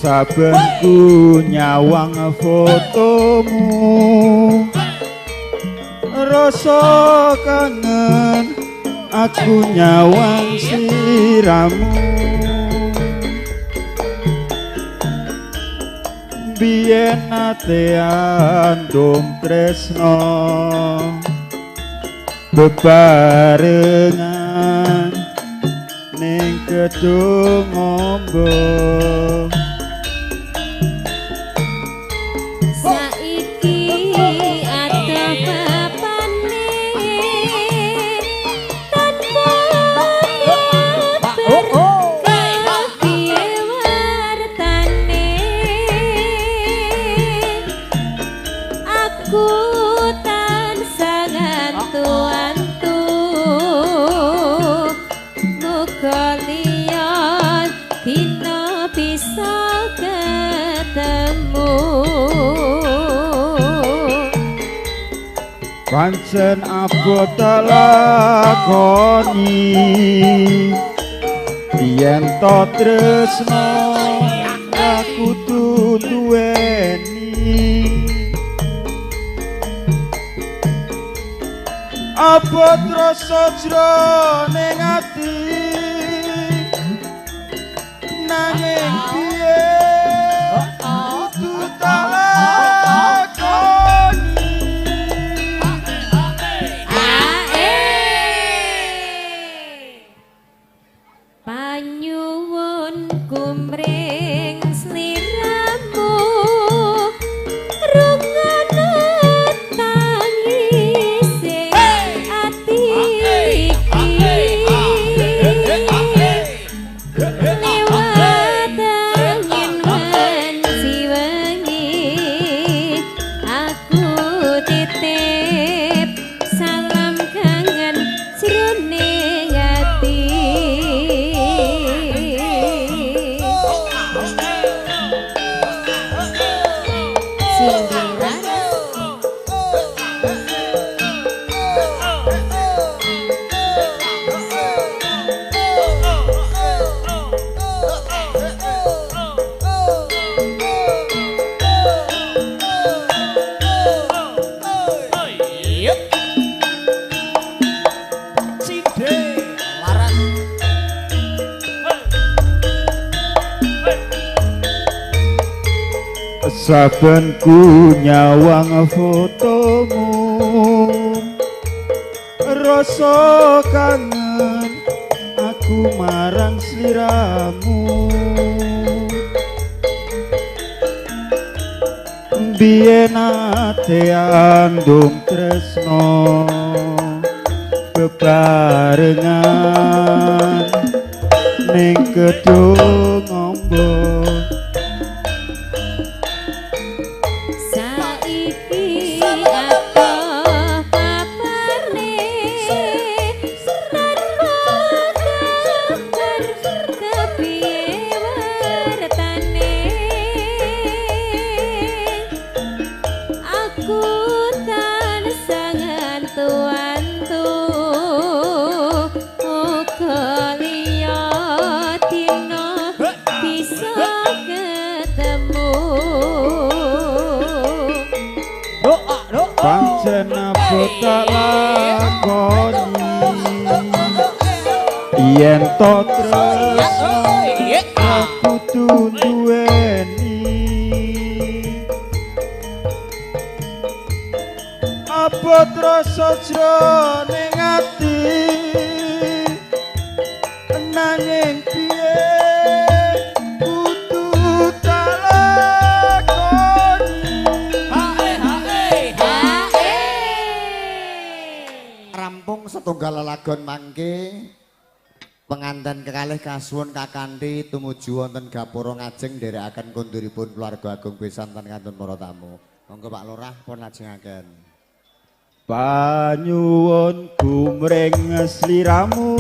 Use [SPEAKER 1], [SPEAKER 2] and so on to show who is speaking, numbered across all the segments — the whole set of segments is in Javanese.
[SPEAKER 1] Saben ku nyawang fotomu, rasa kangen aku nyawang siramu. Biyen nate andum tresno bebarengan ning kedung ombo.
[SPEAKER 2] Saiki adoh bapane tanpa kabar kepiye wartane, aku tansah ngantu-antu muga liya dina bisa ketemu.
[SPEAKER 1] Pancen abot lakoni yen to tresno aku duweni. Abot rasa jroning ati nanging piye kudu tak lakoni.
[SPEAKER 2] Panyuwun kumring sliramu rungono tangise ati iki, liwat angin wanci wengi aku titip salam kangen jroning ati.
[SPEAKER 1] Saben ku nyawang fotomu, rasa kangen aku marang sliramu. Biyen nate andung tresno bebarengan ning kedung ombo.
[SPEAKER 2] Saiki adoh papane tanpa kabar kepiye wartane, aku tansah ngantu-antu muga liya dina bisa ketemu.
[SPEAKER 1] Pancen abot tak lakoni yen to tresno aku duweni. Abot rasa jroning ati nanging piye kudu tak lakoni.
[SPEAKER 3] Rampung setunggal lelagon mangke penganten kekalih kasuwun kakanthi tumuju wonten gapura ngajeng nderekaken konduripun keluarga agung besan tan kantun para tamu. Monggo Pak Lurah pun lajengaken.
[SPEAKER 1] Panyuwun gumring sliramu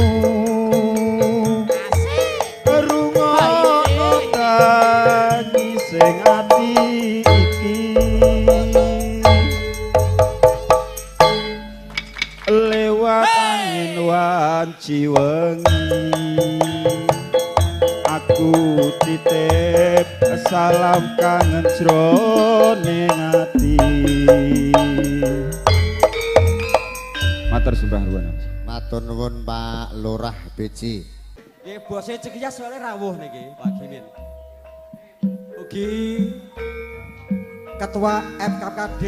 [SPEAKER 1] rungokno tangise ati iki, lewat angin wanci wengi aku titip Salam kangen jroning ati. Matur sembah nuwun.
[SPEAKER 3] Matur nuwun Pak Lurah Beji.
[SPEAKER 4] Nggih, bose Cekiyas soalé rawuh niki Pak Gimin. Ugi Ketua FKKD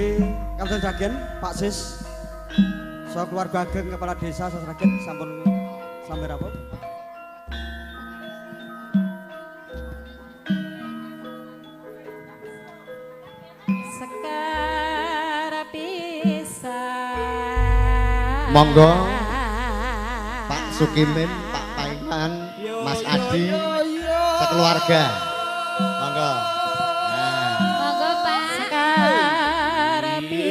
[SPEAKER 4] Kabupaten Sragen Pak Sis, saha keluarga ageng Kepala Desa Sragen sampun sampe rawuh.
[SPEAKER 2] Sekar pisan.
[SPEAKER 3] Monggo Pak Sukimin, Pak Paiman, Mas Adi, sekeluarga. Monggo. Nah.
[SPEAKER 2] Monggo Pak. Sekar pisan.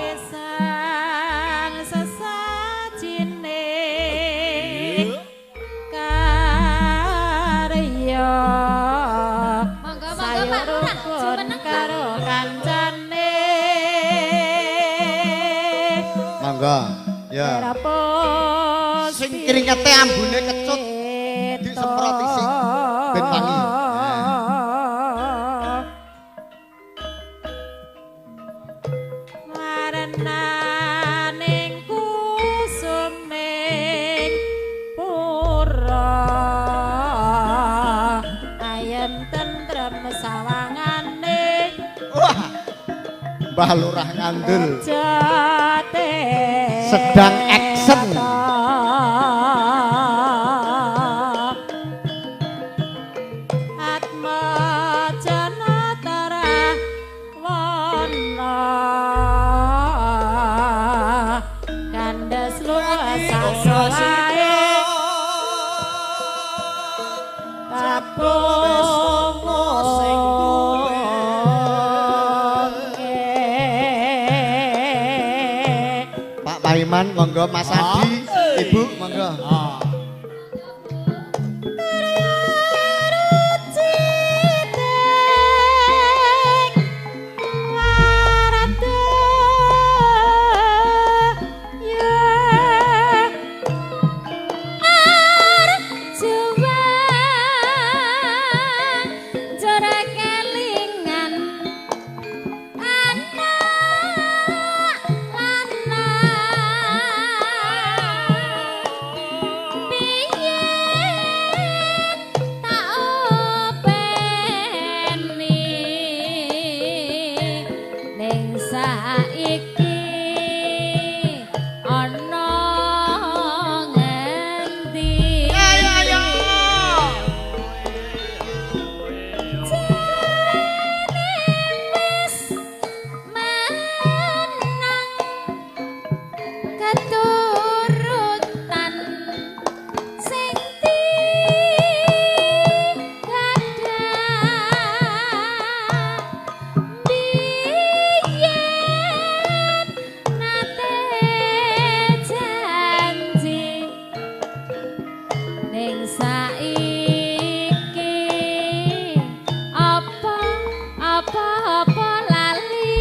[SPEAKER 2] Gesang sesajine karya.
[SPEAKER 5] Monggo monggo Pak Lurah, jumeneng Pak.
[SPEAKER 2] Karo kancane.
[SPEAKER 3] Monggo. Ya.
[SPEAKER 2] Sing
[SPEAKER 3] Sing kringete ambune kecut disemprot isik ben wangi.
[SPEAKER 2] Warenaning kusuming pura ayem tentrem sawangane.
[SPEAKER 3] Wah. Mbah Lurah ngandel.
[SPEAKER 2] Jate
[SPEAKER 3] Sedang action.
[SPEAKER 2] Atma jana tara wana kandes luwes sae tapung
[SPEAKER 4] sing duwe.
[SPEAKER 3] Pak Paiman monggo, Mas Adi, Ibu monggo.
[SPEAKER 2] Saiki ana ngendi?
[SPEAKER 3] Ayo ayo.
[SPEAKER 2] Jane wis menang keturutan sing tiada biyen nate janji ning saiki apa apa apa lali.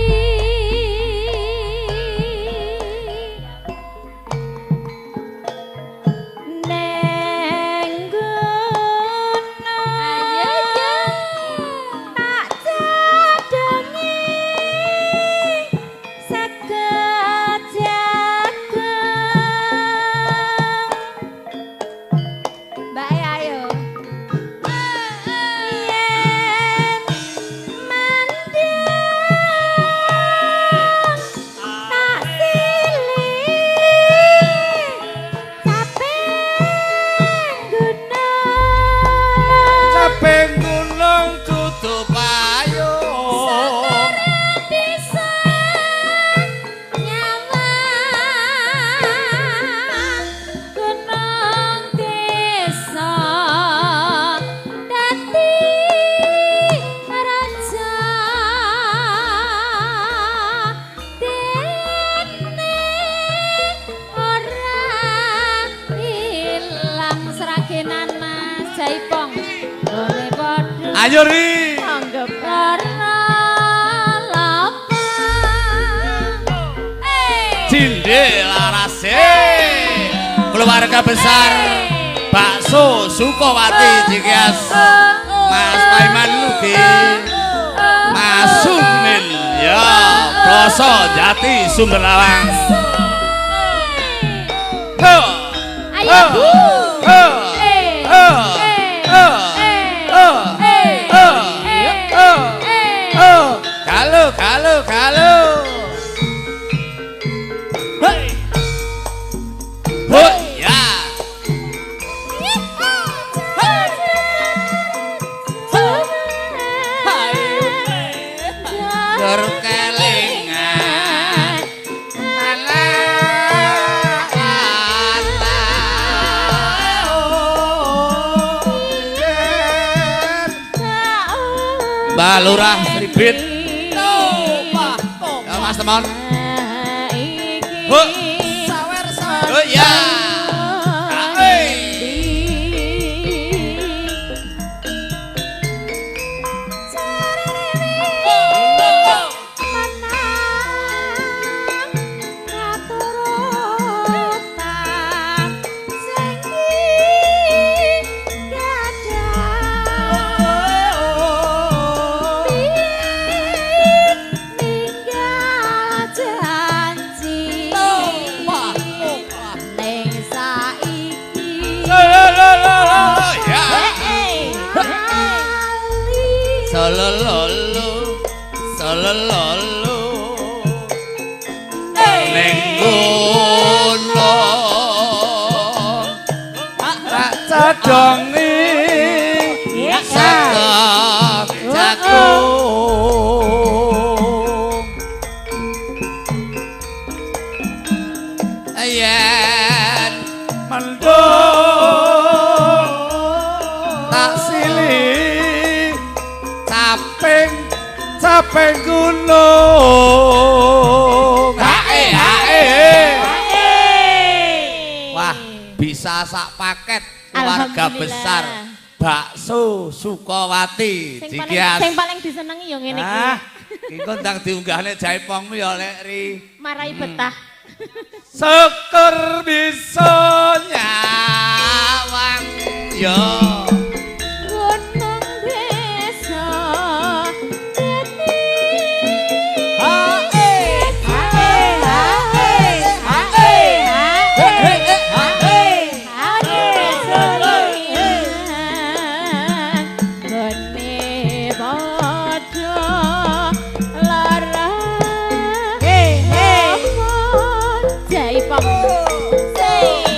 [SPEAKER 2] Neng gono
[SPEAKER 5] Ayo yo.
[SPEAKER 2] tak cadangi saged jaga.
[SPEAKER 5] Mbak E ayo.
[SPEAKER 2] Yen mendung tak silih caping gunung.
[SPEAKER 4] Caping gunung tutup payung.
[SPEAKER 2] Bisa nyawang gunung desa dadi raja dene ora ilang. Sragenan Mas Jaipong gone padha.
[SPEAKER 4] Ayo ri.
[SPEAKER 2] Monggo Pak. Lara lapang. Eh.
[SPEAKER 6] Gede larase. Keluarga besar Bakso Sukowati Cikias. Mas Paiman Lugi. Mas Sumin ya, Ploso Jati Sumberlawang.
[SPEAKER 2] Ayo Bu.
[SPEAKER 6] Kalau kalau kalau. Hei. Hoi ya. Berkelingan. Mbak Lurah Sribit. Ya Mas Temon. Bu. Oh ya. Solololo, solololo, neng kono tak cadongi sagek jagung yen mendung tak silih caping caping gunung. Hae hae. Wah, bisa sak paket keluarga besar Bakso Sukowati Cikias.
[SPEAKER 2] Sing paling disenengi ya ngene iki.
[SPEAKER 6] Iki ndang diunggahne jaipongmu ya lek ri.
[SPEAKER 2] Marai betah.
[SPEAKER 6] Syukur bisa nyawang ya.
[SPEAKER 2] Say.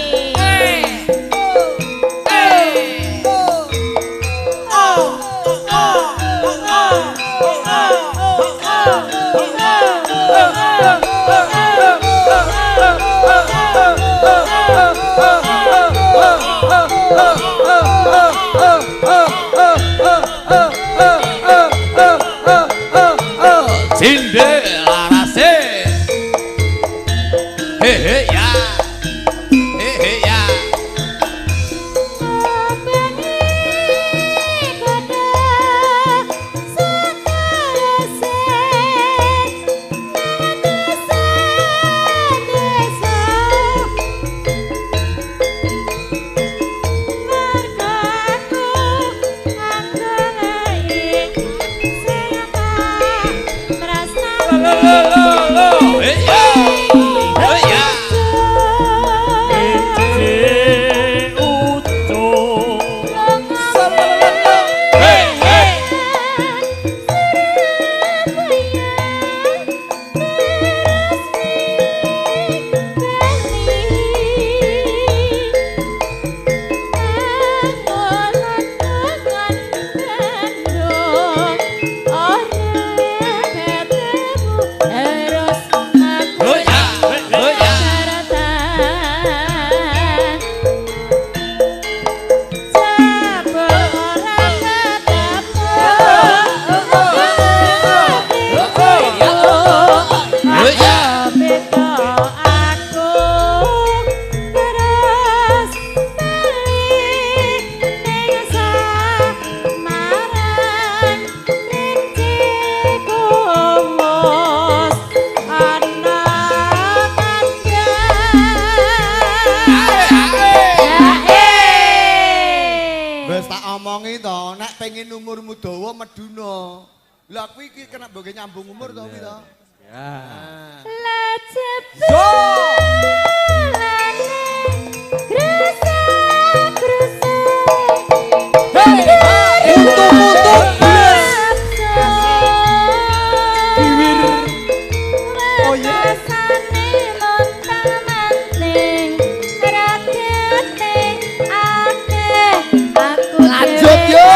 [SPEAKER 3] Omongi to, nek pengen umurmu dawa meduna. Lah kuwi iki kena mbok nyambung umur to kuwi to.
[SPEAKER 4] Ya.
[SPEAKER 2] Lajep.
[SPEAKER 3] Lanjut yo.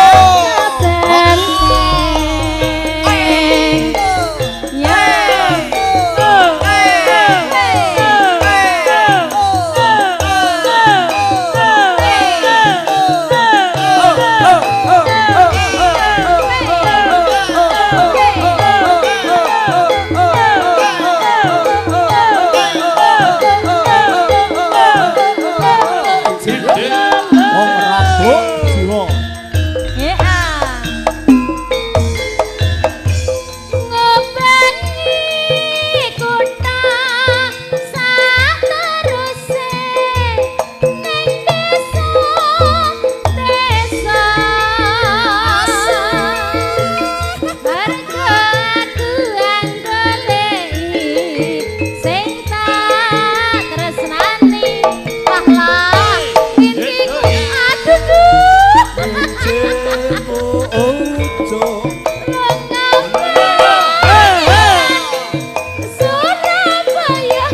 [SPEAKER 1] Wong rabuk jiwa. Jimu ojo.
[SPEAKER 2] Surabaya.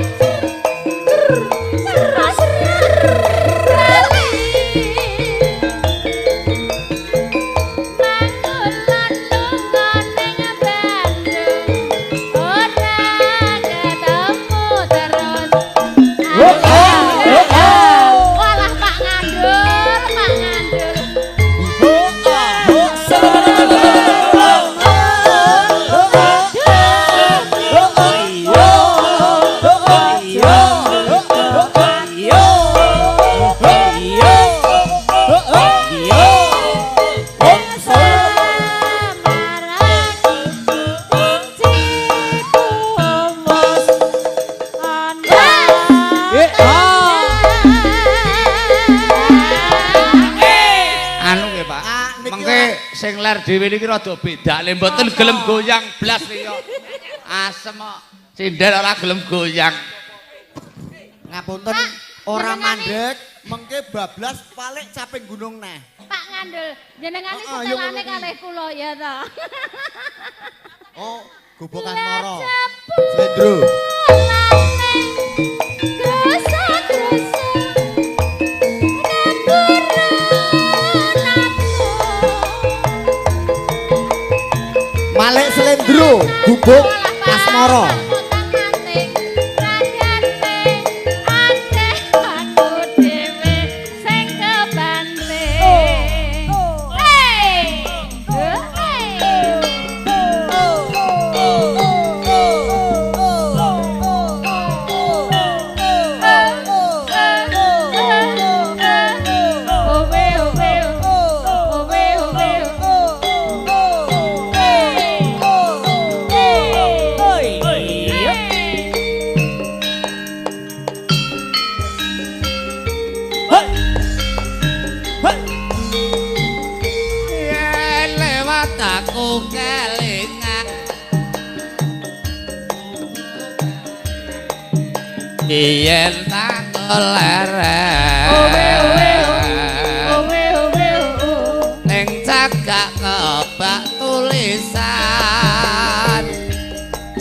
[SPEAKER 2] Walah Pak Ngandul, Pak Ngandul.
[SPEAKER 6] Anu nggih, Pak. Mengke sing ler dhewe niki rada beda. Lek mboten gelem goyang blas ya. Asem kok. Sinden ora gelem goyang.
[SPEAKER 3] Ngapunten ora mandek, mengke bablas balik caping gunung neh.
[SPEAKER 2] Pak Ngandul, jenengane
[SPEAKER 3] Oh, oh, ya
[SPEAKER 2] setelane
[SPEAKER 3] ngono kuwi.
[SPEAKER 2] kalih kula ya ta.
[SPEAKER 3] Oh, gubokan moro. Slendro. Malik Slendro, gubuk Asmara.
[SPEAKER 6] Yen lewat aku kelingan. Yen tak leren. Ning cagak kebak tulisan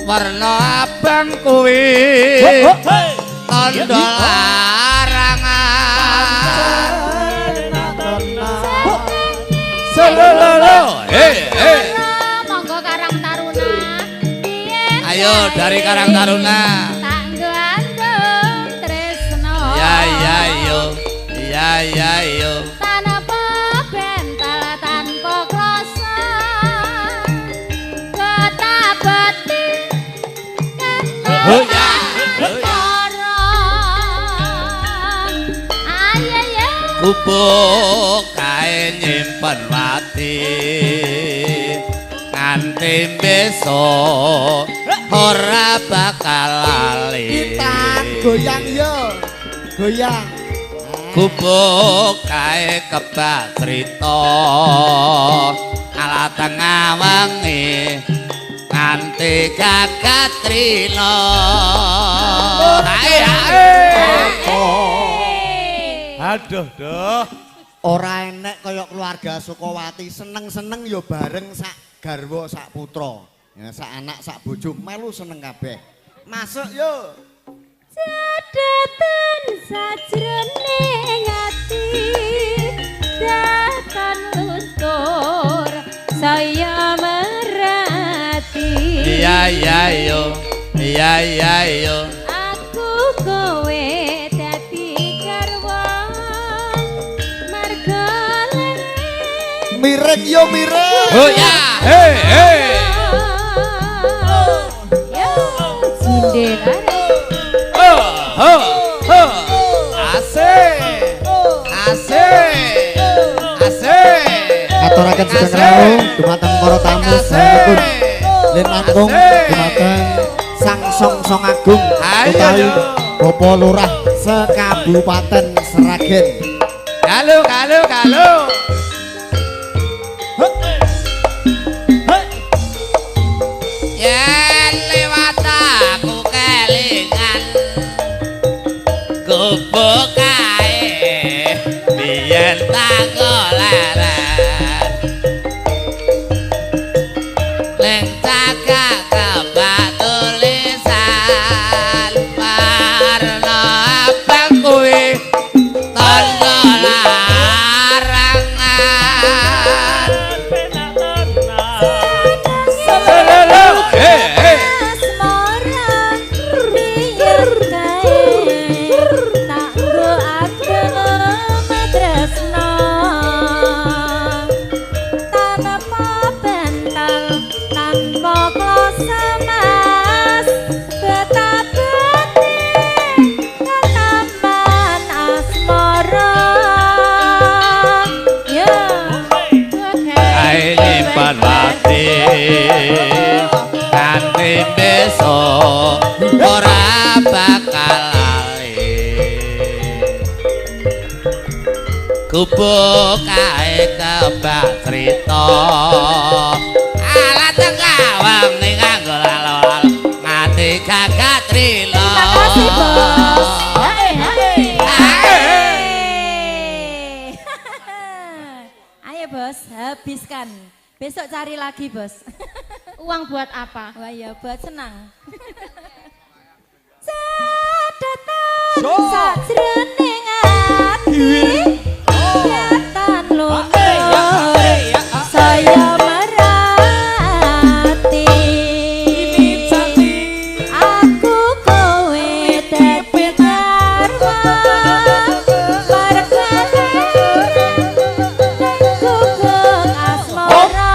[SPEAKER 6] warna abang kuwi tandha larangan.
[SPEAKER 2] Monggo Karang Taruna.
[SPEAKER 6] Ayo dari Karang Taruna.
[SPEAKER 2] Tak gandeng tresno.
[SPEAKER 6] Ya ya yo. Ya ya yo.
[SPEAKER 2] Tanpa bental tanpa krasa. Ketabati
[SPEAKER 6] Oh ya.
[SPEAKER 2] Ayo ya.
[SPEAKER 6] Gubuk kae nyimpen wati nganti besok ora bakal lali.
[SPEAKER 3] Kita goyang yo. Goyang.
[SPEAKER 6] Gubuk kae kebak crita ala tengah wengi nganti gagat trina. Ae ae.
[SPEAKER 1] Aduh, duh.
[SPEAKER 3] Ora enek kaya keluarga Sukawati seneng-seneng ya bareng sak garwa sak putra. Ya sak anak sak bojo melu seneng kabeh. Masuk yo.
[SPEAKER 2] Cadatan sajroning ati datan luntur saya merati.
[SPEAKER 6] Iya iya yo. Iya iya yo.
[SPEAKER 2] Aku kowe dadi garwa marga lere.
[SPEAKER 3] Miring yo miring.
[SPEAKER 6] Oh ya. Hei hei.
[SPEAKER 2] Yo cindel.
[SPEAKER 6] Ho ho. Asik. Asik. Asik.
[SPEAKER 3] Aturaken sugeng rawuh dumateng para tamu sampun linangkung dumateng Sang Song Agung utawi Bapak Lurah sekabupaten Sragen.
[SPEAKER 6] Halo halo halo. Yen lewat aku kelingan gubuk kae biyen tanggo leren ning cagak kebak tulisan warna abang kuwi tandha larangan.
[SPEAKER 2] Asmara biyen kae tak nggo agama tresno tanpa bantal tanpa kloso mas betapane kataman asmara ya.
[SPEAKER 6] Ae nyimpen ati kanthi besok ora bakal lali. Gubuk kae kebak crita ala tengah wengi nganggo lalo nganti gagat trila.
[SPEAKER 2] Terima kasih bos. Hae hae. Ayo bos, habiskan. Besok cari lagi bos.
[SPEAKER 5] Uang buat apa?
[SPEAKER 2] Wah ya buat senang. Cadatan sajroning ati datan luntur saya merati. Aku kowe dadi garwa margane guguk asmara.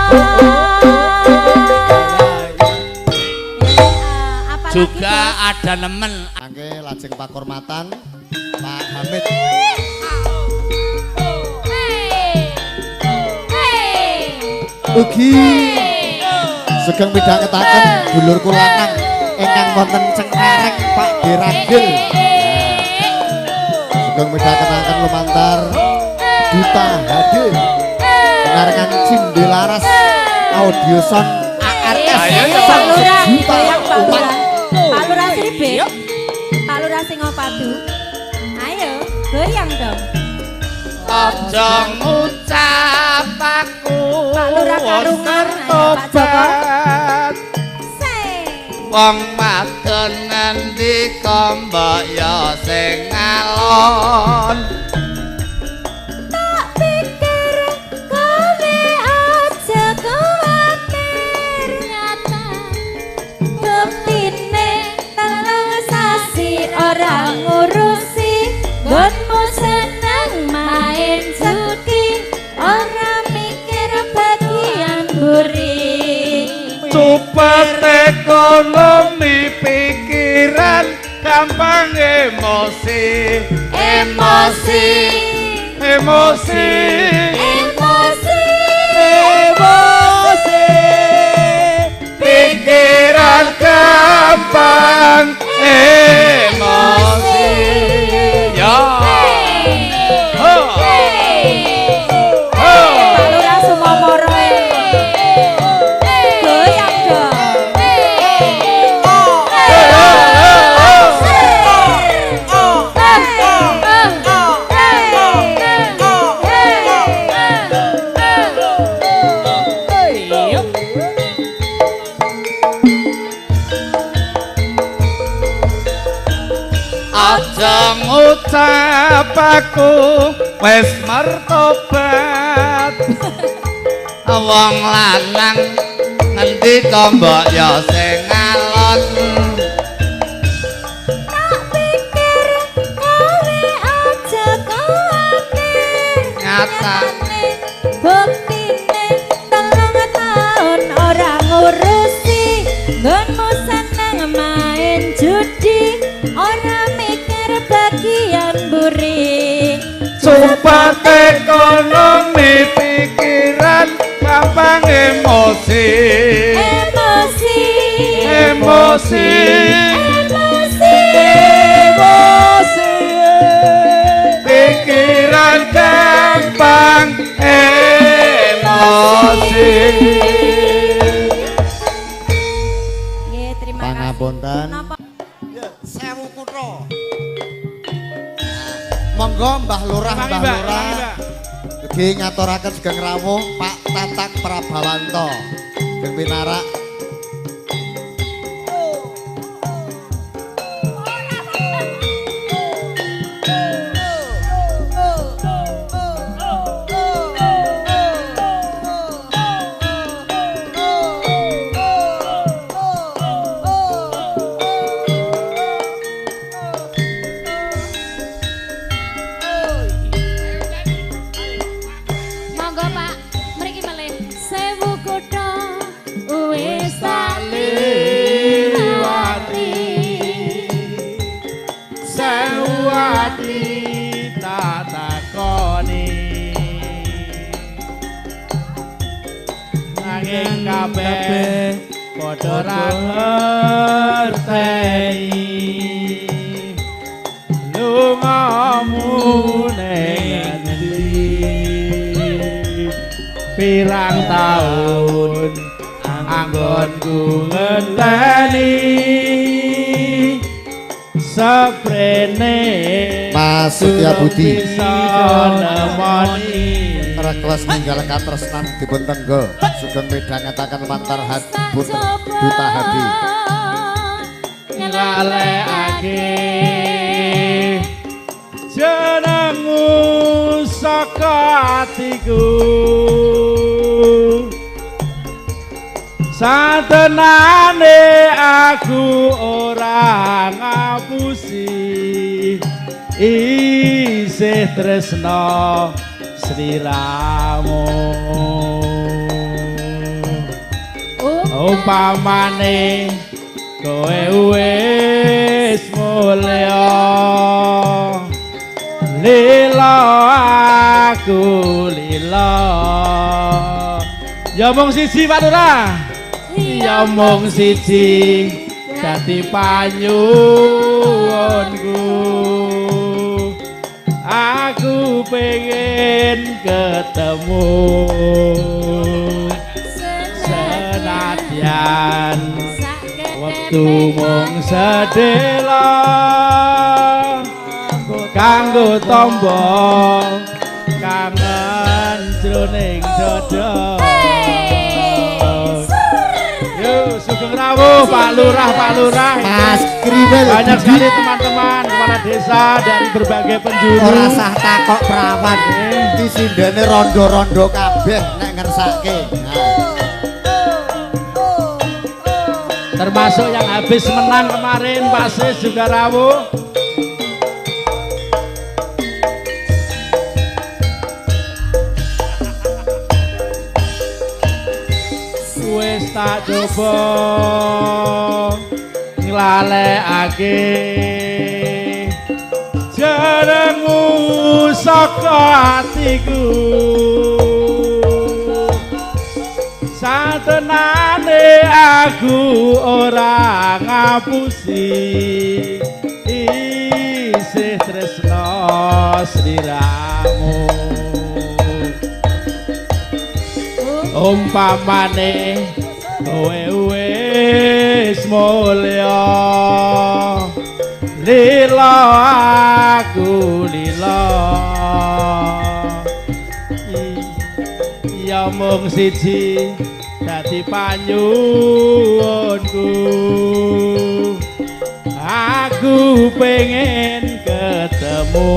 [SPEAKER 6] Juga ada nemen.
[SPEAKER 3] Angke lajeng pakurmatan Pak Hamid. Ugi sugeng midhangetaken dulur lanang ingkang wonten Cengkareng Pak Geragil. Sugeng midhangetaken lumantar Duta HD pengarengan Cindelaras Audio Sound ARS.
[SPEAKER 2] Pak Lurah, goyang Pak Lurah. Pak Lurah Sribek. Pak Lurah Singopadu. Ayo, goyang dong.
[SPEAKER 6] Aja ngucap aku
[SPEAKER 2] Pak Lurah Karungan, ayo Pak Joko.
[SPEAKER 6] Wong wadon ngendika mbok ya sing alon.
[SPEAKER 2] Tak pikir kowe aja kuwatir nyata. Buktine telung sasi ora ngurusi nggonmu seneng main judi ora mikir bagian mburi.
[SPEAKER 6] Cepet ekonomi pikiran gampang emosi. Emosi emosi
[SPEAKER 2] emosi
[SPEAKER 6] emosi pikiran gampang emosi. Ya.
[SPEAKER 1] aku wis mertobat.
[SPEAKER 6] Wong lanang ngendi to mbok ya sing ngalon.
[SPEAKER 2] Tak pikir kowe aja kuwatir.
[SPEAKER 6] Nyatane
[SPEAKER 2] buktine 3 taun ora ngurusi. Nggonmu seneng main judi, ora mikir bagian mburi.
[SPEAKER 1] Sumpah ekonomi pikiran gampang emosi.
[SPEAKER 2] Emosi.
[SPEAKER 1] Emosi.
[SPEAKER 2] Emosi.
[SPEAKER 1] Emosi. Pikiran gampang emosi.
[SPEAKER 2] Nggih, terima kasih.
[SPEAKER 3] Pangapunten.
[SPEAKER 2] Napa?
[SPEAKER 3] Sewu kutha. Monggo Mbah Lurah, Mbah Lurah. Ugi ngaturaken sugeng rawuh Pak Tatak Prabawanto. Sugeng pinarak.
[SPEAKER 5] Monggo Pak, mriki malih. Sewu kutha wis tak liwati.
[SPEAKER 1] Sewu ati tak takoni. Nanging kabeh padha ra ngerteni. Lungamu ning endi? Pirang taun anggonku ngenteni seprene
[SPEAKER 3] Mas Setia Budi.
[SPEAKER 1] bisa nemoni.
[SPEAKER 3] Request ninggal katresnan dipun tenggo sugeng midhangetaken mantar Duta Hadi.
[SPEAKER 1] Nglalekake jenengmu saka atiku. Satenane aku ora ngapusi, isih tresno sliramu. Umpamane kowe wis mulya, lila aku lila. Ya mung siji Pak Lurah. Ya mung siji dadi panyuwunku. Aku pengen ketemu senadyan wektu mung sedhela kanggo tombo kangen jroning dada. Yo sugeng rawuh Pak Lurah, Pak Lurah.
[SPEAKER 3] Mas Kriwel.
[SPEAKER 1] Banyak sekali teman-teman kepala desa dari berbagai penjuru.
[SPEAKER 3] Ora sah takok prawan. Iki sindene rondo-rondo kabeh nek ngersake. Nah.
[SPEAKER 1] Termasuk yang habis menang kemarin Pak Sis juga rawuh. Wis tak coba nglalekake jenengmu saka atiku. Satenane aku ora ngapusi, isih tresno sliramu. Umpamane kowe wis mulya, lila aku lila. Ya mung siji dadi panyuwunku. Aku pengen ketemu.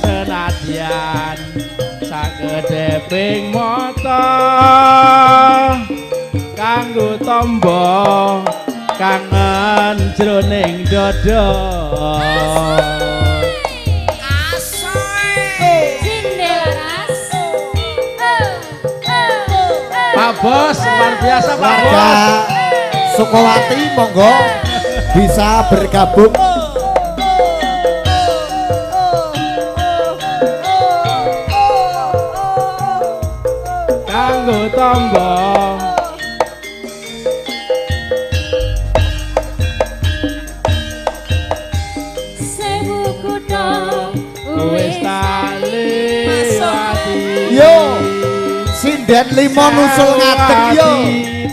[SPEAKER 1] Senadyan sakedheping mata kanggo tamba kangen jroning dada. Pak Bos, luar biasa Pak Bos.
[SPEAKER 3] Sukowati monggo bisa bergabung.
[SPEAKER 1] Kanggo tamba
[SPEAKER 5] sewu kutha
[SPEAKER 1] wis tak liwati.
[SPEAKER 3] Yo sinden limo nusul ngadeg yo.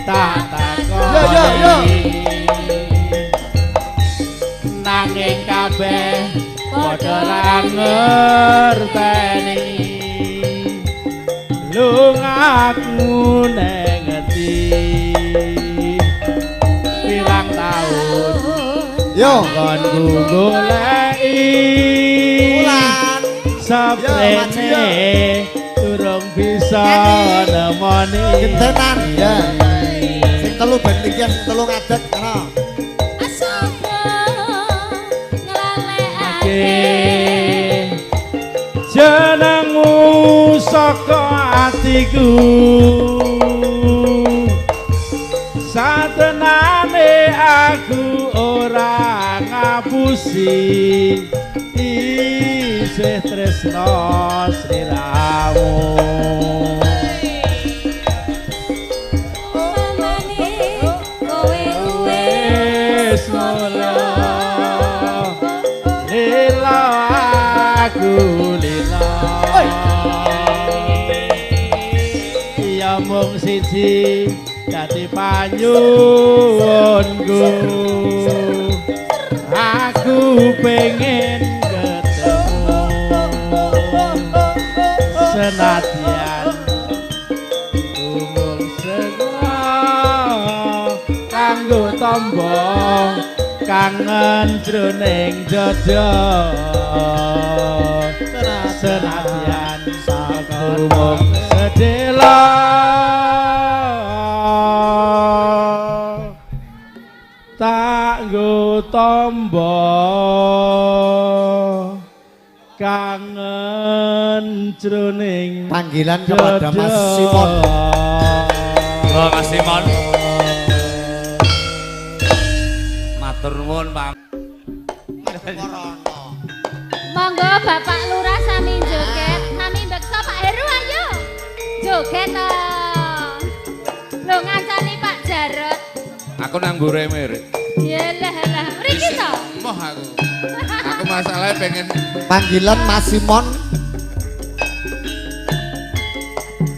[SPEAKER 1] Tak takoni.
[SPEAKER 3] Yo yo yo.
[SPEAKER 1] Nanging kabeh padha ra ngerteni. Lungaku neng ngendi pirang taun
[SPEAKER 3] yo
[SPEAKER 1] nggonku goleki
[SPEAKER 3] wulan
[SPEAKER 1] saprene durung bisa nemoni.
[SPEAKER 3] Gentenan ya. Sing telu ben linggih, sing telu ngadeg ngono.
[SPEAKER 5] Sapa nglalekake
[SPEAKER 1] jenengmu saka atiku. Satenane aku ora ngapusi, isih tresno sliramu.
[SPEAKER 5] Pamane kowe
[SPEAKER 1] wis mula lila aku lila. Ya mung siji dadi panyuwunku, aku pengen ketemu. Senadyan umum sega kanggo tamba kangen jroning dada. Senadyan mung sedela tak nggo tamba kangen jroning
[SPEAKER 3] Panggilan kepada Mas Simon.
[SPEAKER 6] Oh, Mas Simon. Matur nuwun, Pak.
[SPEAKER 5] Monggo Bapak Lurah sami joget, sami beksa Pak Heru ayo. Joget to. Lho ngancani Pak Jarot.
[SPEAKER 7] Aku nang mbure mirip.
[SPEAKER 5] Yalah lah, mriki to.
[SPEAKER 7] Moh aku. Aku masalahnya pengen
[SPEAKER 3] panggilan Mas Simon.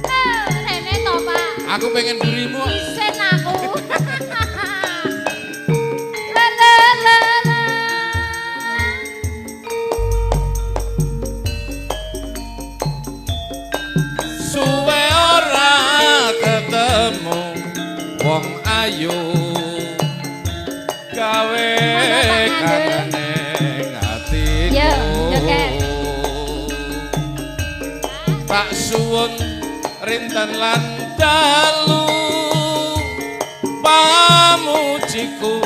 [SPEAKER 5] Oh, rene to, Pak.
[SPEAKER 7] Aku pengen burimu.
[SPEAKER 5] Isin aku. La la la la.
[SPEAKER 7] Suwe ora ketemu wong ayu gawe kangene atiku.
[SPEAKER 5] Yo, joget.
[SPEAKER 7] Tak suwun rinten lan dalu pamujiku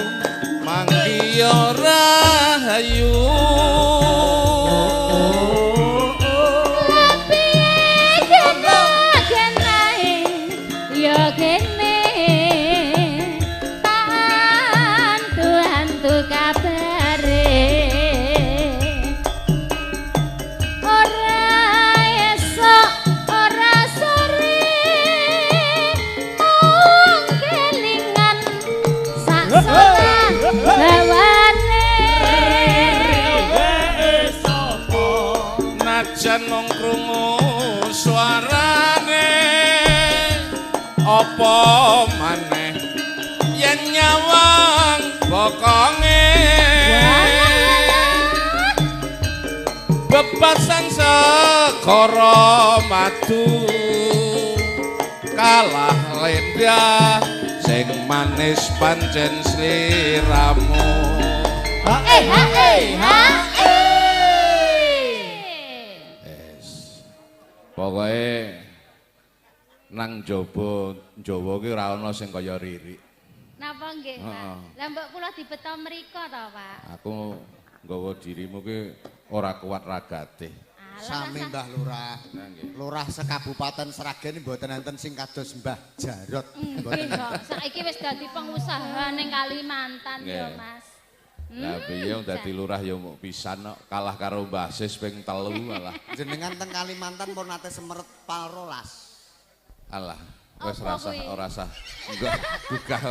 [SPEAKER 7] manggiya rahayu. Najan mung krungu suarane apa maneh yen nyawang bokonge bebasan segara madu kalah lendah sing manis pancen sliramu.
[SPEAKER 1] Ha
[SPEAKER 5] Eh ha eh ha eh.
[SPEAKER 6] Yes. Pokoke nang jaba Jawa ki ora ana sing kaya Riri.
[SPEAKER 5] Napa nggih, Pak?
[SPEAKER 6] Heeh.
[SPEAKER 5] Lah mbok kula dibeto mriko to, Pak.
[SPEAKER 6] Aku nggawa dirimu ki ora kuat ragate.
[SPEAKER 3] Sami Mbah Lurah. Lurah sekabupaten Sragen mboten enten sing kados Mbah Jarot.
[SPEAKER 5] Nggih kok. Saiki wis dadi pengusaha ning Kalimantan ya, Mas.
[SPEAKER 6] Lah piye wong dadi lurah ya muk pisan kok kalah karo Mbah Sis ping 3 malah.
[SPEAKER 3] Jenengan teng Kalimantan pun nate semeret pal rolas.
[SPEAKER 6] Alah, wis
[SPEAKER 5] Apa
[SPEAKER 6] rasah
[SPEAKER 5] kuwi?
[SPEAKER 6] ora sah. Enggak gugah.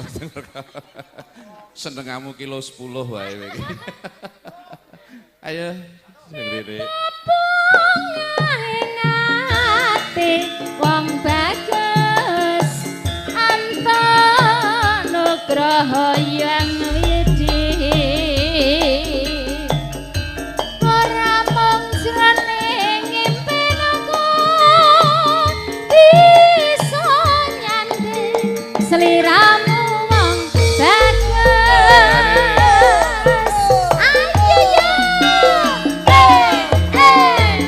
[SPEAKER 6] Senengamu kilo 10 wae kowe iki. Ayo sing Riri.
[SPEAKER 5] Ati wong bagus Anton Nugroho yang widi ora mung jroning impen aku bisa nyanding sliramu wong bagus ayo yo eh eh.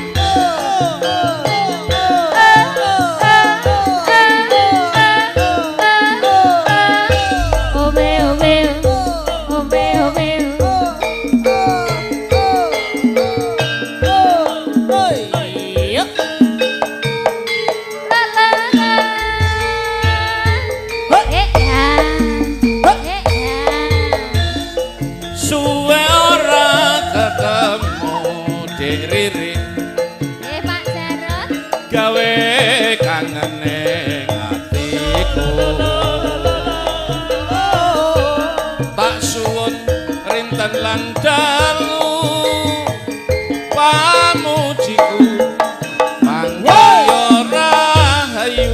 [SPEAKER 5] Ove ove ove ove. La la la. Eh ya. Eh ya.
[SPEAKER 7] Suwe ora ketemu Dik Riri
[SPEAKER 5] Eh Pak Jarot.
[SPEAKER 7] gawe kangen ning atiku. Tak suwun rinten lan dalu pamujiku mangga rahayu.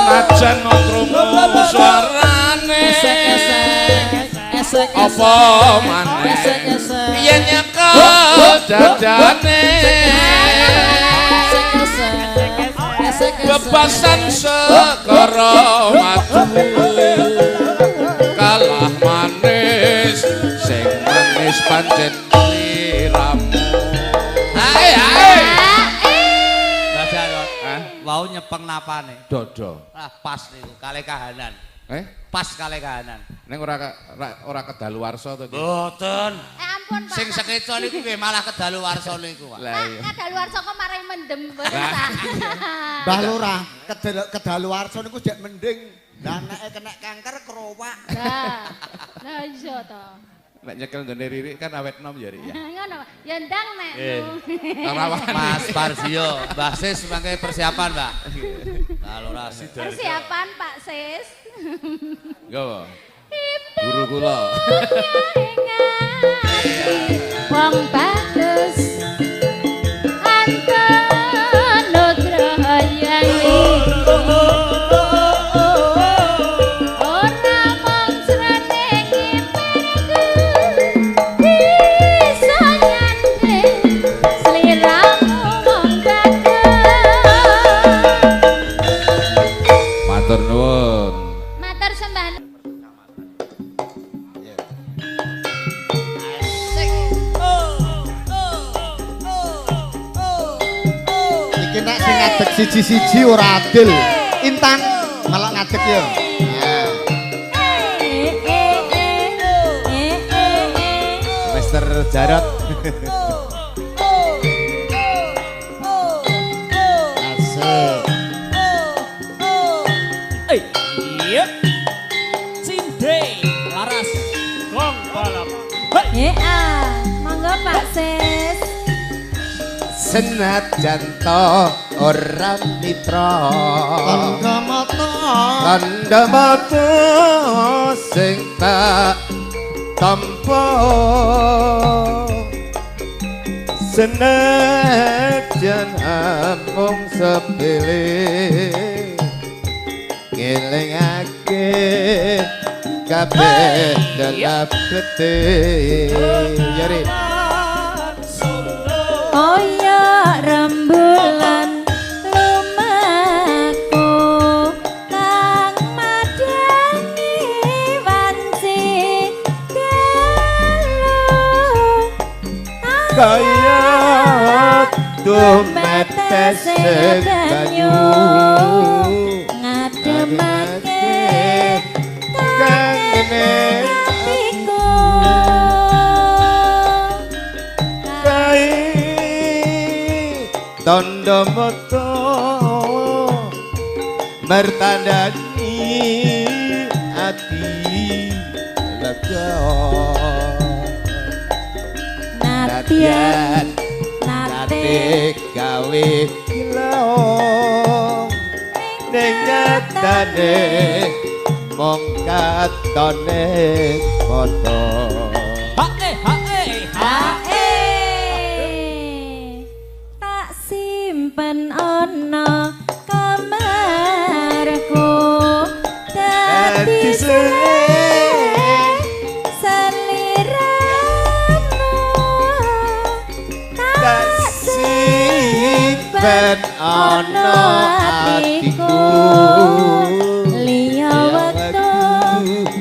[SPEAKER 7] Najan krungu suarane apa maneh yen nyekel dadane bebasan segara madu kalah manis sing manis pancen sliramu. Ae ae
[SPEAKER 6] Mbah Jarot,
[SPEAKER 7] Hah?
[SPEAKER 6] wau nyepeng napane.
[SPEAKER 7] Dodo.
[SPEAKER 6] Ah, pas niku kalih kahanan.
[SPEAKER 7] Eh?
[SPEAKER 6] Pas kalih kahanan.
[SPEAKER 7] Ning ora ora kedaluwarsa to ki.
[SPEAKER 6] Mboten.
[SPEAKER 5] Eh ampun Pak.
[SPEAKER 6] Sing sekeca niku nggih malah kedaluwarsa niku, Pak.
[SPEAKER 7] Lah
[SPEAKER 5] Pak,
[SPEAKER 7] iya.
[SPEAKER 5] kadaluwarsa kok marai mendem mboten ta.
[SPEAKER 3] Mbah Lurah, kedaluwarsa niku jek mending. Lah anake kena kanker krowak.
[SPEAKER 5] Lah. Lah iya to.
[SPEAKER 7] Nek nyekel nggone Riri kan awet nom ya Rik ya.
[SPEAKER 5] Ngono. Ya ndang nek.
[SPEAKER 7] Ora wani.
[SPEAKER 6] Mas Parzio, Mbah Sis mangke persiapan, Mbah. Mbah Lurah Sidoarjo.
[SPEAKER 5] Persiapan Pak Sis.
[SPEAKER 7] Nggawa. Guru kula.
[SPEAKER 5] Wong bagus Anton Nugroho yang ora mung jroning impenku bisa nyanding sliramu wong bagus.
[SPEAKER 7] Matur nuwun.
[SPEAKER 5] Matur sembah.
[SPEAKER 3] Iki nek sing ngadeg siji-siji ora adil. Intan melok ngadeg yo. Nah.
[SPEAKER 1] Mister Jarot.
[SPEAKER 3] Asik.
[SPEAKER 1] Iya. Cinde laras gong balap.
[SPEAKER 2] Monggo Pak Sis.
[SPEAKER 1] Senajan to ora mitra.
[SPEAKER 3] Tandha mata
[SPEAKER 1] Tandha mata sing tak
[SPEAKER 3] tampa senajan amung sepele ngelingake kabeh dalapete yari
[SPEAKER 2] kaya rembulan lumaku kang madhangi wanci dalu
[SPEAKER 3] kaya tumetes banyu
[SPEAKER 2] ngademake
[SPEAKER 3] kangene
[SPEAKER 2] atiku
[SPEAKER 3] kai tondo moto mertandani ati lega
[SPEAKER 2] nadyan nate
[SPEAKER 3] gawe ilong ning nyatane mung katone foto.
[SPEAKER 1] Hae hae
[SPEAKER 2] hae tak simpen ana kamarku dadi seliramu tak simpen
[SPEAKER 3] ana atiku
[SPEAKER 2] liya wektu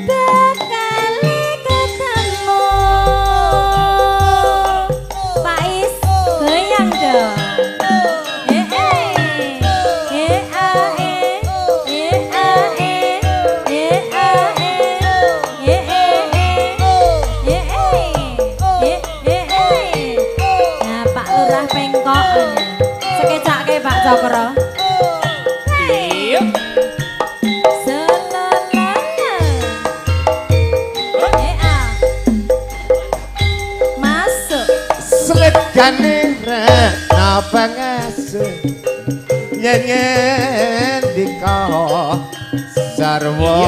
[SPEAKER 2] bakal ketemu. Pak Is goyang dong. Eh eh a e e a e e a e e e e e e. Nah, Pak Lurah pengkok sekecake Pak Cokro.
[SPEAKER 1] Iya.
[SPEAKER 2] Masuk.
[SPEAKER 3] Slegane rena pangase yen ngendika sarwa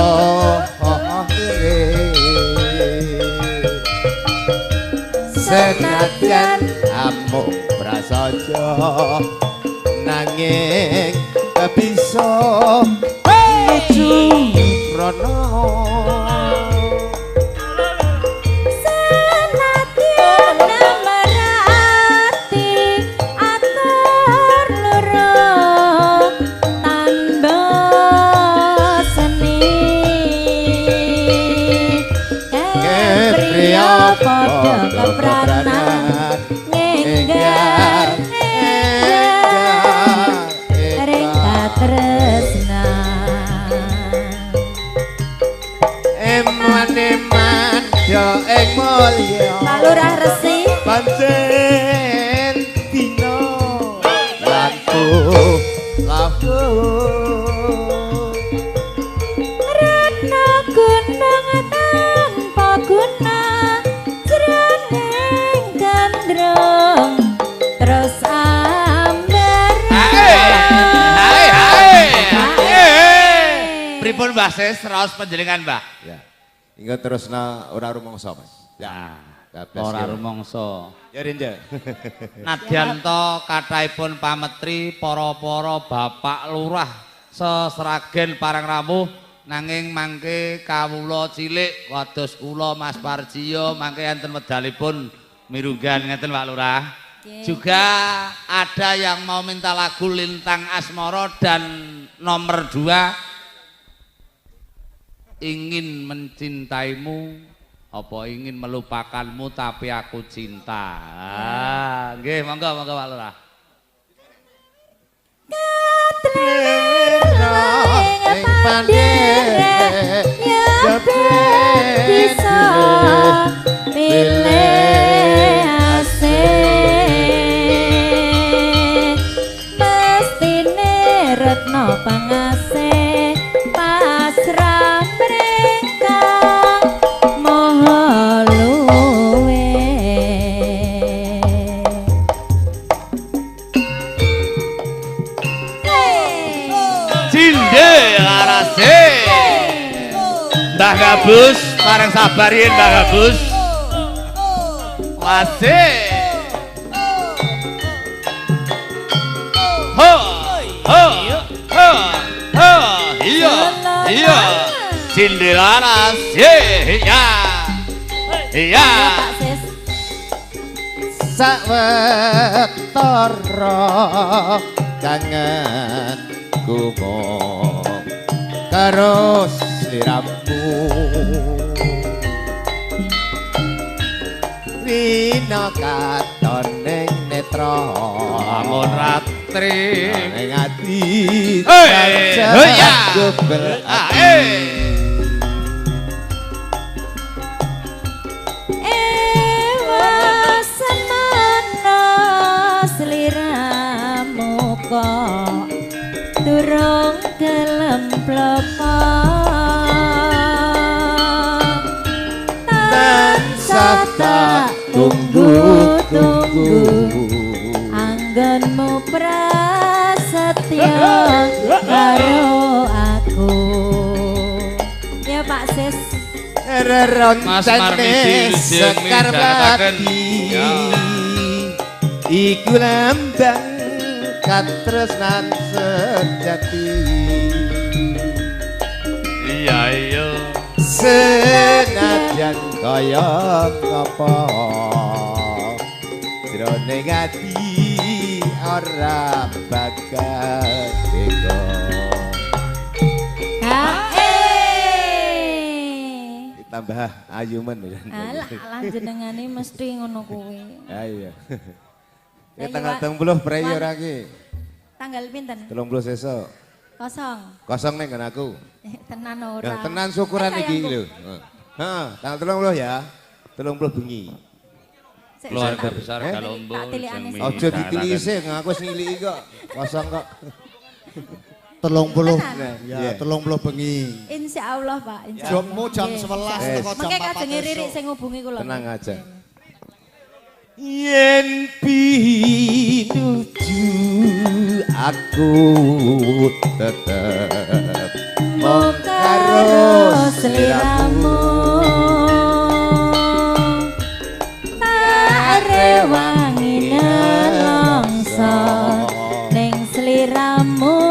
[SPEAKER 3] senajan amung prasaja nanging bisa nuju prana.
[SPEAKER 2] Senadyan merati atur loro tanpa seni kepriya padha kepranan ngenggar ring katresnan.
[SPEAKER 3] Eman-eman yo ing mulya
[SPEAKER 2] Pak Lurah Resi
[SPEAKER 3] pancen dina laku laku
[SPEAKER 2] retna gunung tanpa guna jroning gandrung terus ambar.
[SPEAKER 6] Hae hae hae. Pripun Mbah Sis raos panjenengan Mbah?
[SPEAKER 3] Ya. Ingat terusna ora rumangsa Mas.
[SPEAKER 6] Ya,
[SPEAKER 3] Bablas
[SPEAKER 6] ora
[SPEAKER 3] ya.
[SPEAKER 6] rumangsa.
[SPEAKER 3] Ya Rinja.
[SPEAKER 6] Nadyanto kathahipun pametri para-para bapak lurah sesragen parang rawuh nanging mangke kawula cilik kados kula Mas Parjiyo mangke enten wedalipun mirunggan ngeten Pak Lurah. Juga ada yang mau minta lagu Lintang Asmara dan nomor 2 ingin mencintaimu apa ingin melupakanmu tapi aku cinta. Ah, nggih monggo monggo Pak Lurah.
[SPEAKER 2] Katrina ing pandhere ya ben bisa pilih asih mestine retno pangasih pasrah mring Maha Luwih.
[SPEAKER 6] Cinde larase. Mbah Gabus Pareng sabar yen Mbak Gabus. Wasih. Ho ho ho ho iya iya. Cindelaras iya. Iya.
[SPEAKER 3] Sawetara kangen gumung karo sliramu rina katon ning netra
[SPEAKER 6] lamun ratri
[SPEAKER 3] ning ati
[SPEAKER 6] ya
[SPEAKER 3] gobel
[SPEAKER 2] sliramu kok durung gelem plopok tansah tak tunggu-tunggu anggonmu prasetyo karo aku ya Pak Sis.
[SPEAKER 6] Mas Marmidi
[SPEAKER 3] sekar pati iku lambang katresnan sejati.
[SPEAKER 6] Iya iya.
[SPEAKER 3] Senajan kaya ngapa jroning ati ora bakal beda. Ditambah ayumen.
[SPEAKER 2] Alah alah jenengane mesti ngono kuwi.
[SPEAKER 3] Ha iya. Ya tanggal 30 prei ora iki.
[SPEAKER 2] Tanggal pinten?
[SPEAKER 3] 30 sesuk.
[SPEAKER 2] Kosong.
[SPEAKER 3] Kosong ning nggon aku.
[SPEAKER 2] Tenan ora.
[SPEAKER 3] Ya tenan syukuran iki lho. Heeh, tanggal 30 ya. 30 bengi.
[SPEAKER 6] Keluarga besar Galombo.
[SPEAKER 3] Aja ditilise, aku wis ngiliki kok. Kosong kok.
[SPEAKER 1] 30 ya, 30 bengi.
[SPEAKER 2] Insyaallah Pak, insyaallah.
[SPEAKER 1] Jommu jam 11 teko jam 4.
[SPEAKER 2] Mengke kajenge Ririk sing ngubungi kula.
[SPEAKER 3] Tenang aja. Yen pinuju aku tetep mung karo
[SPEAKER 2] sliramu tak rewangi nelongso ning sliramu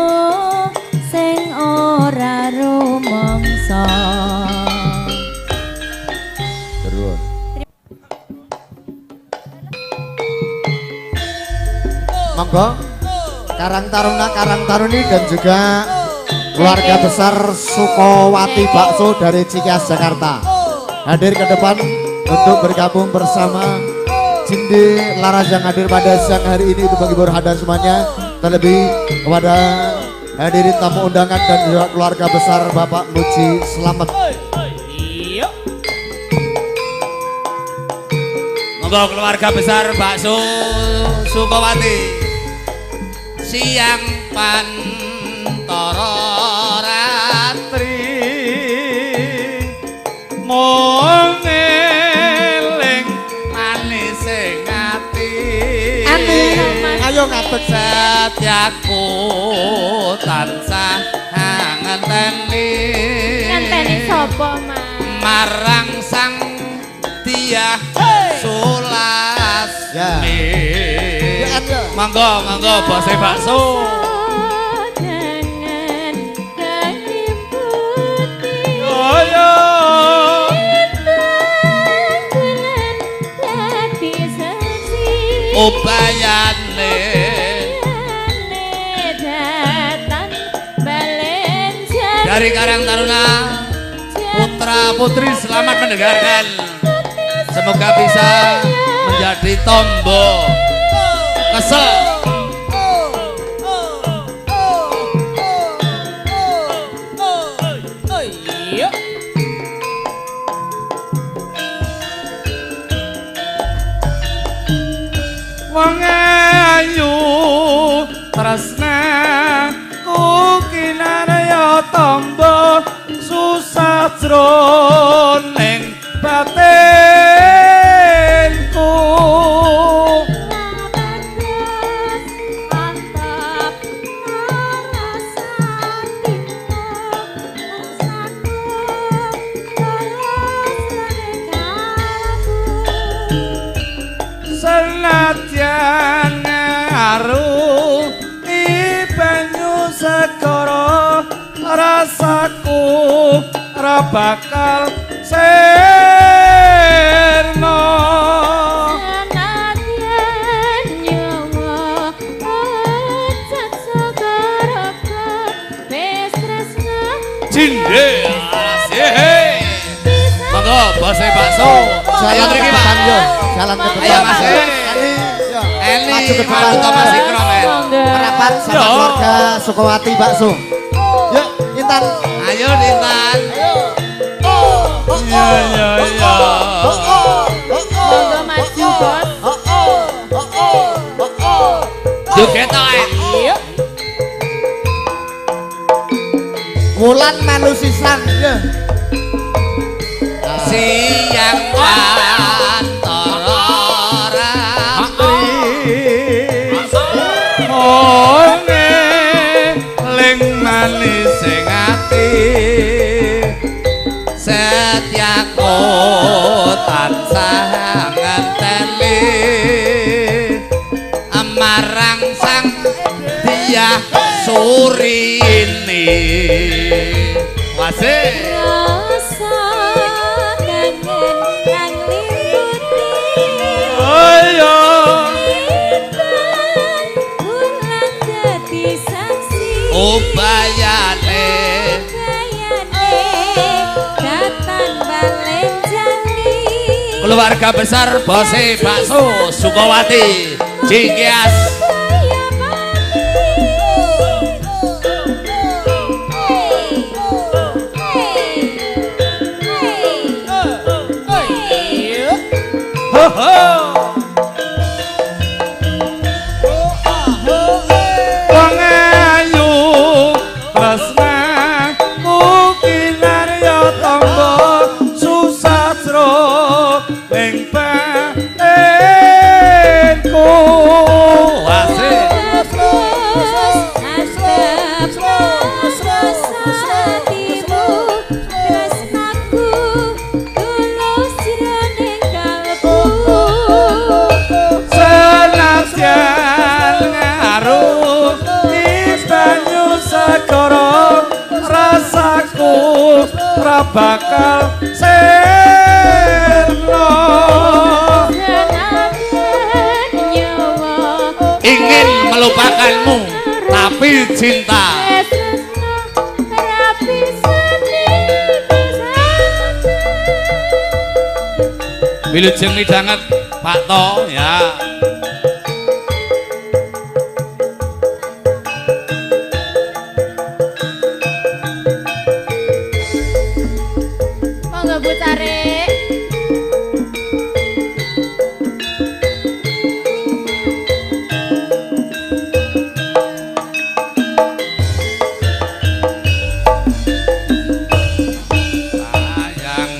[SPEAKER 2] sing ora rumangsa.
[SPEAKER 3] Terus
[SPEAKER 1] monggo
[SPEAKER 3] Karang Taruna, Karang Taruni dan juga keluarga besar Sukowati Bakso dari Cikias Jakarta hadir ke depan untuk bergabung bersama Cinde Laras yang hadir pada siang hari ini untuk menghibur hadirin semuanya, terlebih kepada hadirin tamu undangan dan juga keluarga besar Bapak Muji Slamet.
[SPEAKER 6] Monggo keluarga besar Bakso Sukowati. Siang pantara ratri mung eling manis sing ati.
[SPEAKER 3] Ayo ngadeg
[SPEAKER 6] setyaku tansah ngenteni.
[SPEAKER 5] Ngenteni sapa, Mas?
[SPEAKER 6] Marang sang Dyah Sulasmi. Monggo, monggo bose bakso. Ubayane dari Karang Taruna putra putri selamat mendengarkan. Semoga bisa menjadi tombo kesel. Wong ayu tresnaku kinarya tombo susah jroning batinku.
[SPEAKER 1] ra bakal sirna.
[SPEAKER 5] Senadyan nyawa ojat sagaraga wis tresna
[SPEAKER 7] Cinde. Asih. Monggo bose bakso. Ayo
[SPEAKER 3] Jalan
[SPEAKER 7] mriki
[SPEAKER 3] ke
[SPEAKER 7] Pak.
[SPEAKER 3] depan yo. Jalan ke depan.
[SPEAKER 7] Ayo Mas.
[SPEAKER 3] Eli, yo.
[SPEAKER 7] Eli,
[SPEAKER 3] Maju ke depan.
[SPEAKER 7] maju Mas Ikrom. El.
[SPEAKER 3] Merapat sama
[SPEAKER 1] Yo.
[SPEAKER 3] keluarga Sukowati bakso. Yuk, Intan.
[SPEAKER 7] Ayo Intan.
[SPEAKER 1] Iya iya iya.
[SPEAKER 2] Monggo maju, Bos.
[SPEAKER 7] Joget to, El.
[SPEAKER 3] Wulan melu sisan. Yo.
[SPEAKER 7] Siang antara ratri.
[SPEAKER 1] Onge ling manis sing ati.
[SPEAKER 7] Setiaku tansah ngenteni marang sang Dyah Surini. Wasih.
[SPEAKER 2] Rasa kangen kang liputi.
[SPEAKER 1] Ayo.
[SPEAKER 2] Intan bulan dadi saksi.
[SPEAKER 7] Ubayane
[SPEAKER 2] Bayane datan balen jali.
[SPEAKER 7] keluarga besar Bose Bakso Sukowati Cikeas.
[SPEAKER 1] Ho ho. Wong ayu tresnaku kinarya tangga susastra ing batinku.
[SPEAKER 7] Wasih.
[SPEAKER 1] Senadyan ngaruh banyu segara rasaku ra bakal sirna.
[SPEAKER 7] Ingin melupakanmu tapi cinta. Wilujeng midhanget Pak To ya.
[SPEAKER 5] Monggo Bu Carik.
[SPEAKER 7] Sayang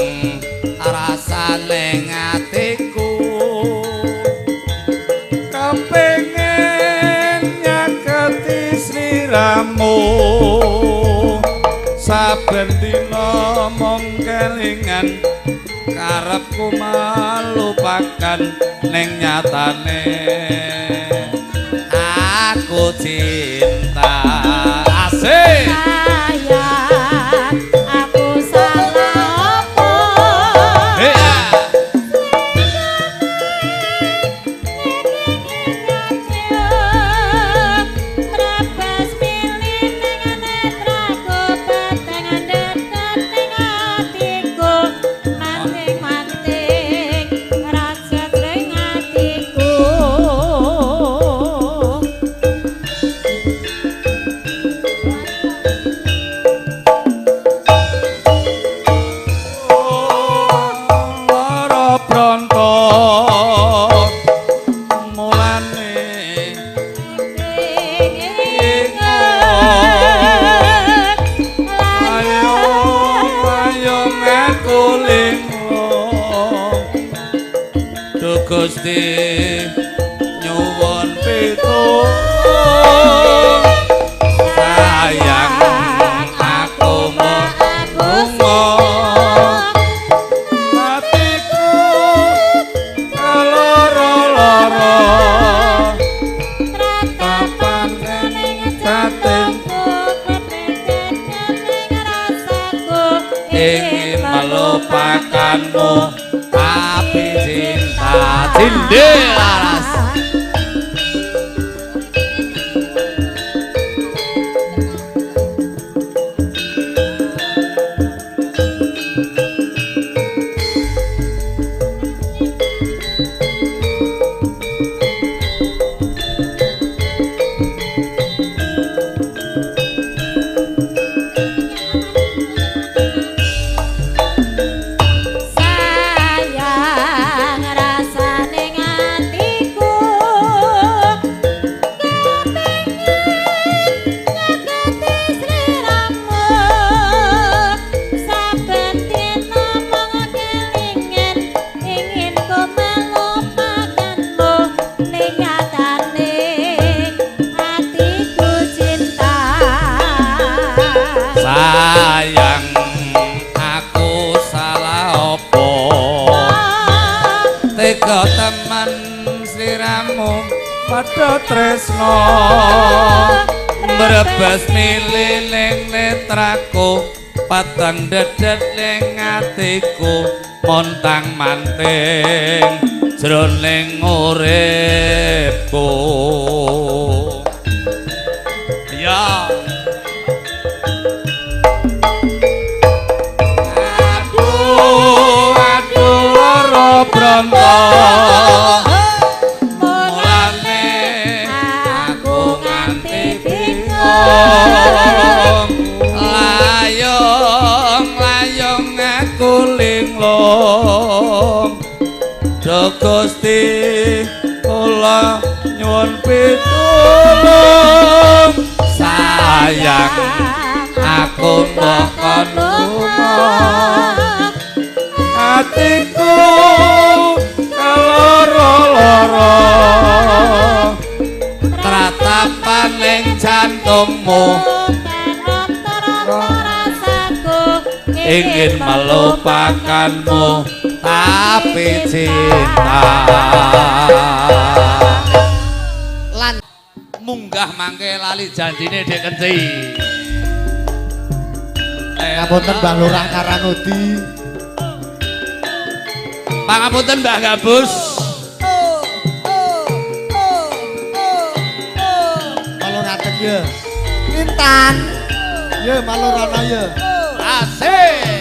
[SPEAKER 7] rasane atiku
[SPEAKER 1] Kepengen nyaketi sliramu saben dina mung kelingan karepku melupakan ning nyatane
[SPEAKER 7] aku cinta. Asik.
[SPEAKER 5] Sayang, aku salah apa?
[SPEAKER 7] Hei.
[SPEAKER 5] Mrebas milih ning netraku petengan detet ning atiku manting-manting rasa ring atiku.
[SPEAKER 1] Lara pronto mulane ayo ayo ngaku linglung.
[SPEAKER 7] Duh Gusti nyuwun
[SPEAKER 1] pitulung
[SPEAKER 7] sayang aku
[SPEAKER 5] Aku
[SPEAKER 1] atiku keloro-loro
[SPEAKER 5] Tratapan ning jantungku, pepetet ning rasaku.
[SPEAKER 7] Ing melupakanmu tapi cinta cinde laras.
[SPEAKER 2] Sayang rasane atiku kepengin ngegeti sliramu saben dina mung kelingan ingin ku melupakanmu ning nyatane atiku cinta.
[SPEAKER 7] Sayang aku salah opo tega temen sliramu padha tresno mbrebes mili ning netraku patang dedet ning atiku montang manting jroning uripku. Ya aduh aduh lara bronto mulane aku nganti bingung layong layong aku linglung. Duh Gusti kula nyuwun pitulung sayang aku mbok kon lunga atiku kaloro-loro tratapan ning jantungmu ingin melupakanmu tapi cinta.
[SPEAKER 3] Lan
[SPEAKER 6] munggah mangke lali janjine Dek Kenci.
[SPEAKER 3] Ngapunten Mbah Lurah Karangudi.
[SPEAKER 6] Pangapunten Mbah Gabus.
[SPEAKER 3] Malu ngadeg ya. Intan. Ya malu rono ya.
[SPEAKER 6] Asik.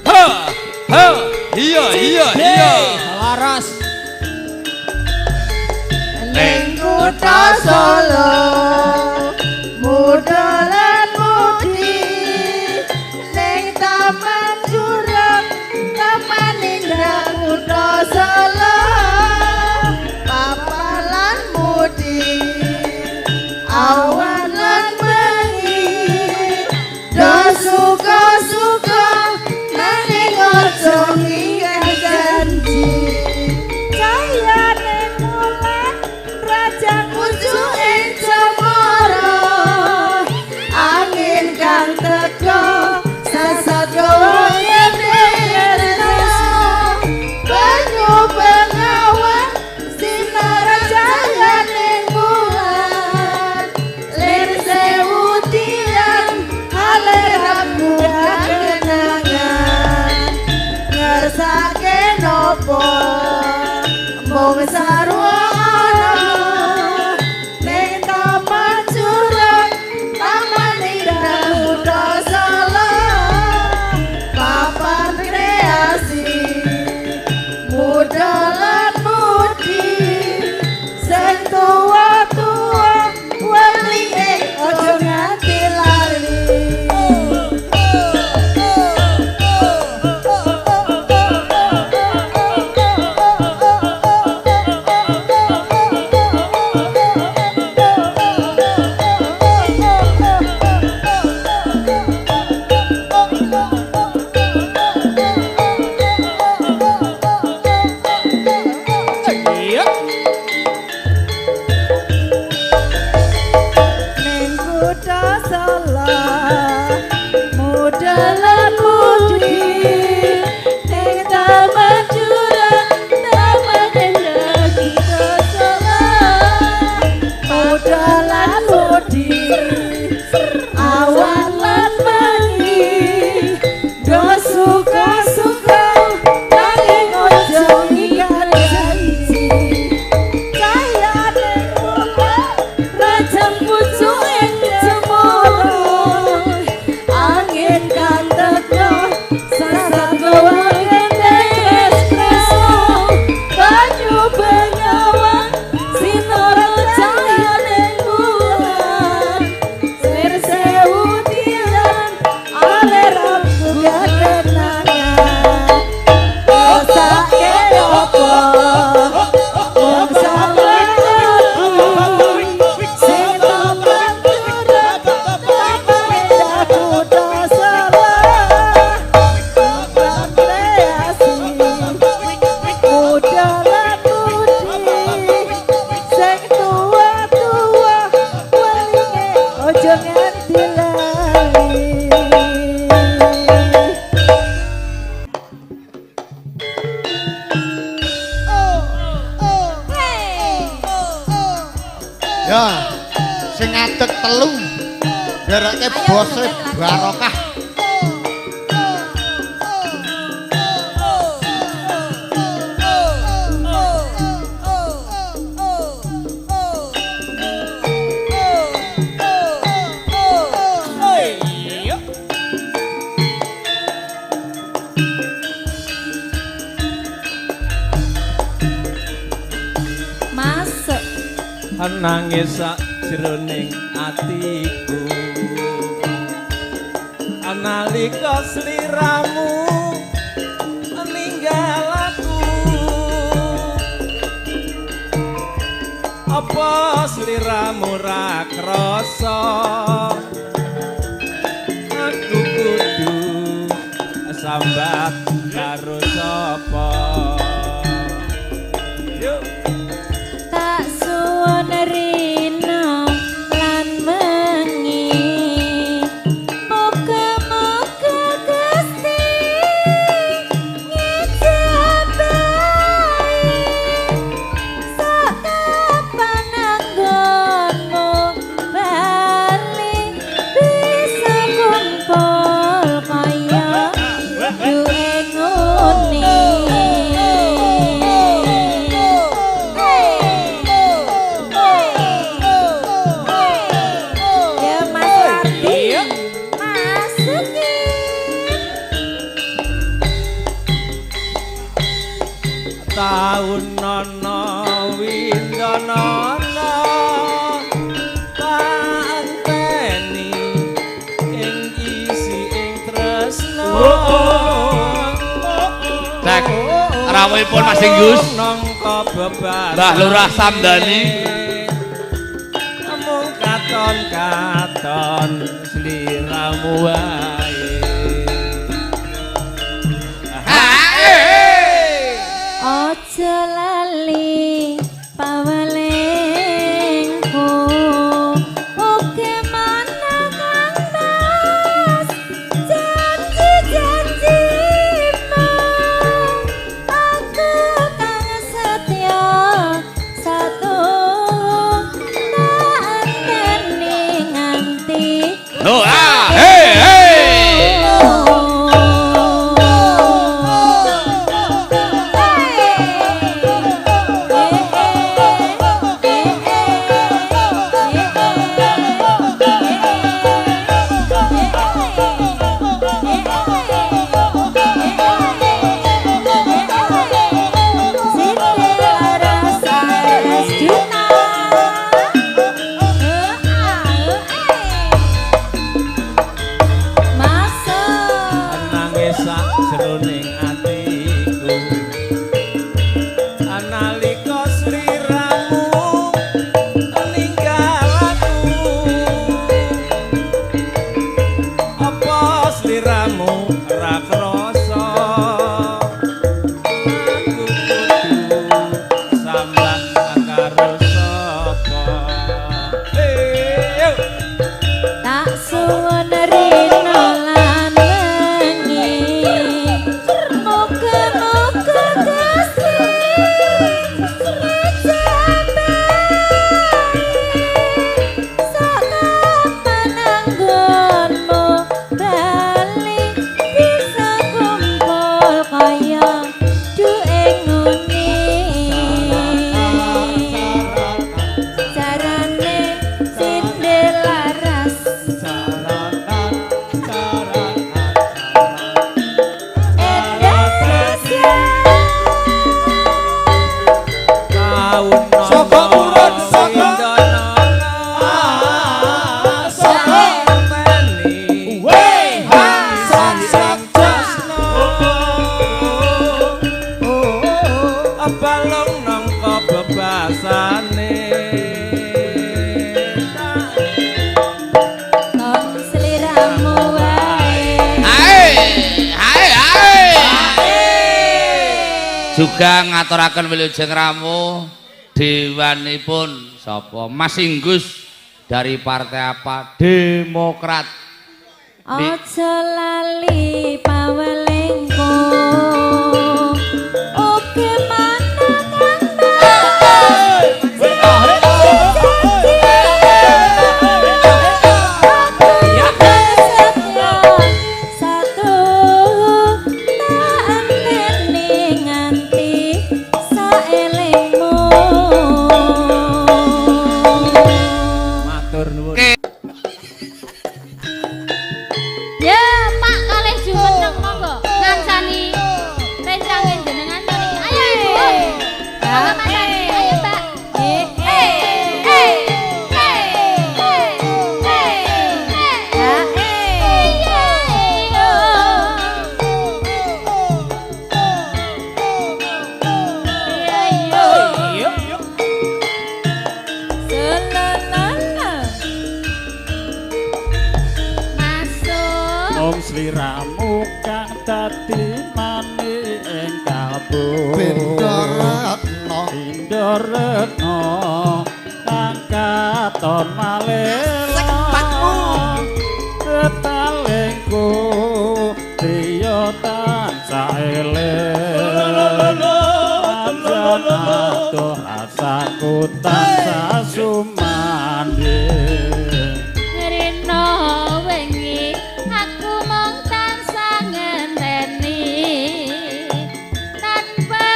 [SPEAKER 6] Ha ha iya iya iya.
[SPEAKER 1] Laras.
[SPEAKER 6] Ning
[SPEAKER 8] kutha Solo muda lan mudi ning taman jurang taman indah kutha Solo papalan mudi awan lan bengi do suka-suka nanging aja ngikat janji
[SPEAKER 2] Cayane mulan raja
[SPEAKER 8] pucuke cemara angin kang teka sasat gawa tresno banyu bengawan sinar cahyaning bulan lir sewu tiang haleraku kenangan ngersake nopo mung sarwa ana ning taman jurang taman indah kutha Solo papan kreasi muda lan mudi sing tuwa-tuwa welinge aja nganti lali.
[SPEAKER 3] Ya. Sing ngadeg telu. Dereke bose barokah.
[SPEAKER 2] Masuk.
[SPEAKER 1] Nangis sak jroning atiku nalika sliramu ninggal aku, apa sliramu ra krasa aku kudu sambat karo sapa? Yuk.
[SPEAKER 2] Tak suwun rina lan wengi, muga-muga Gusti ngijabahi sak kapan anggonmu bali bisa kumpul kaya duwe nguni. Ya Mas Wardi, masukin.
[SPEAKER 1] Taun nono windonono tak enteni ing isi ing tresno.
[SPEAKER 6] Cek rawuhipun Mas Inggus.
[SPEAKER 1] Nangka bebasan
[SPEAKER 6] Mbah Lurah Samdani.
[SPEAKER 1] Mung katon-katon sliramu wae.
[SPEAKER 2] Aja lali pawelingku, uga mana Kang Mas janji-janjimu, aku kang setya satu tak enteni nganti.
[SPEAKER 6] Loh, ah, hei, hei.
[SPEAKER 2] Masuk.
[SPEAKER 1] Nangis sak jroning atiku nalika sliramu ninggal aku, apa sliramu ra krasa aku kudu sambat karo sapa? Hey,
[SPEAKER 2] Tak suwun rina lan wengi, muga-muga Gusti ngijabahi sak kapan anggonmu bali bisa kumpul kaya duwe nguni. Carane sindelaras Indonesia.
[SPEAKER 1] Taun
[SPEAKER 7] Saka urun, saka.
[SPEAKER 1] Saka enteni
[SPEAKER 7] Weh, ha, sak sak
[SPEAKER 1] tresno balung nangka bebasane.
[SPEAKER 2] Kon sliramu wae.
[SPEAKER 6] Ae, ae, ae. Juga ngaturaken wilujeng rawuh dewanipun sapa Mas Inggus dari partai apa? Demokrat.
[SPEAKER 2] Aja lali pawelingku, oke mana Kang Mas janji-janjimu,
[SPEAKER 1] sliramu kang dadi manik ing kalbu.
[SPEAKER 3] Benda
[SPEAKER 1] Retno kang katon malela ketalingku priya tansah eling atur rasaku tansah sumandhing.
[SPEAKER 5] Rino wengi aku mung tansah ngenteni tanpa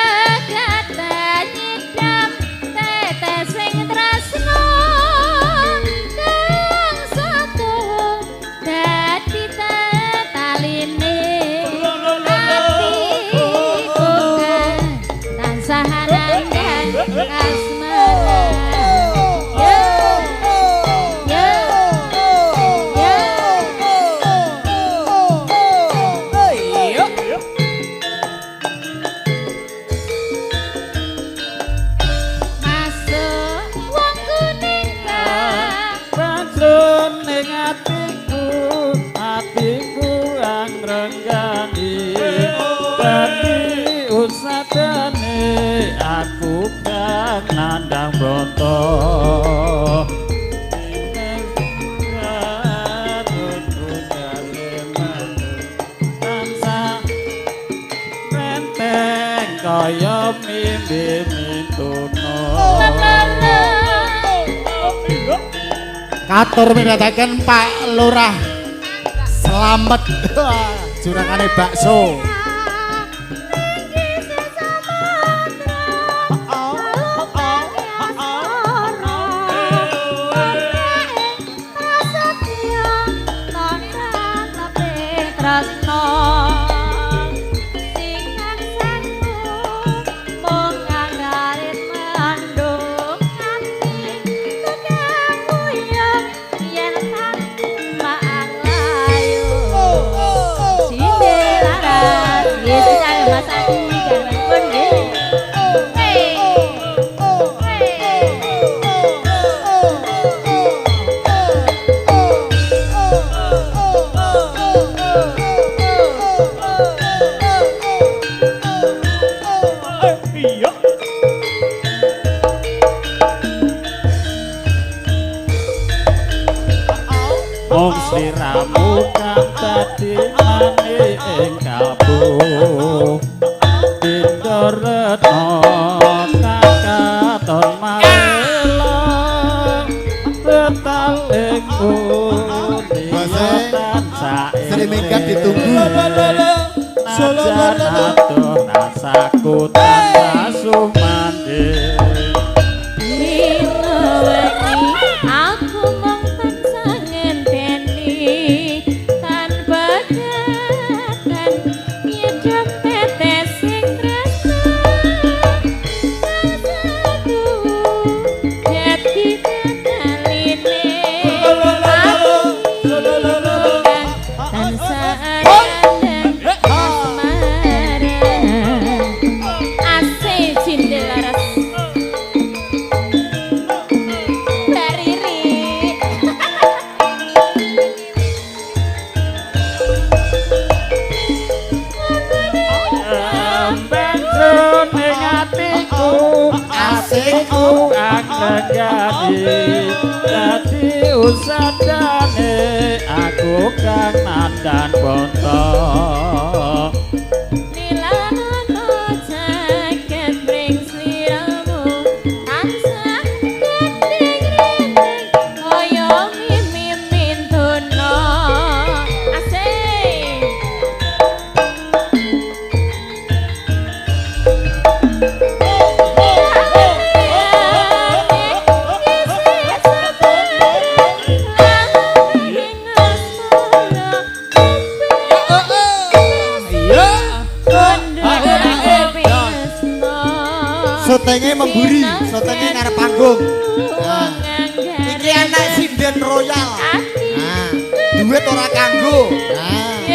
[SPEAKER 5] kata nyidam tetesing tresno kang satu dadi tetaline atiku kang tansah nandhang asmara. Yo yo yo. Masuk wong kuning kang
[SPEAKER 1] Pancen atiku, atiku angrenggani dadi usadane aku kang nandhang bronto. Tansah renteng kaya mimpi mintuna.
[SPEAKER 3] Katur mirataken Pak Lurah Slamet jurangane bakso.
[SPEAKER 1] Mung sliramu kang dadi manik ing kalbu. Benda retno kang katon malela tetalingku
[SPEAKER 3] Bose, Sri Minggat ditunggu.
[SPEAKER 1] Najan adoh rasaku tansah sumandhing.
[SPEAKER 5] Dina wengi aku mung tansah ngenteni tanpa katan nyedhep tetesing tresna kang satu dadi tetaline atiku kang tansah nandhang asmara. Asih cindelaras Mbak Riri.
[SPEAKER 1] Bendro ning atiku, atiku angrenggani dadi usadane aku kang nandhang bonto.
[SPEAKER 5] Nilanono jagat ring sliramu tansah gending rinding kaya mimi mintuna. Asih.
[SPEAKER 3] Syutinge memburi, syutinge ngarep panggung. Nah, iki anak sinden royal. Nah, duit ora kanggo. Nah.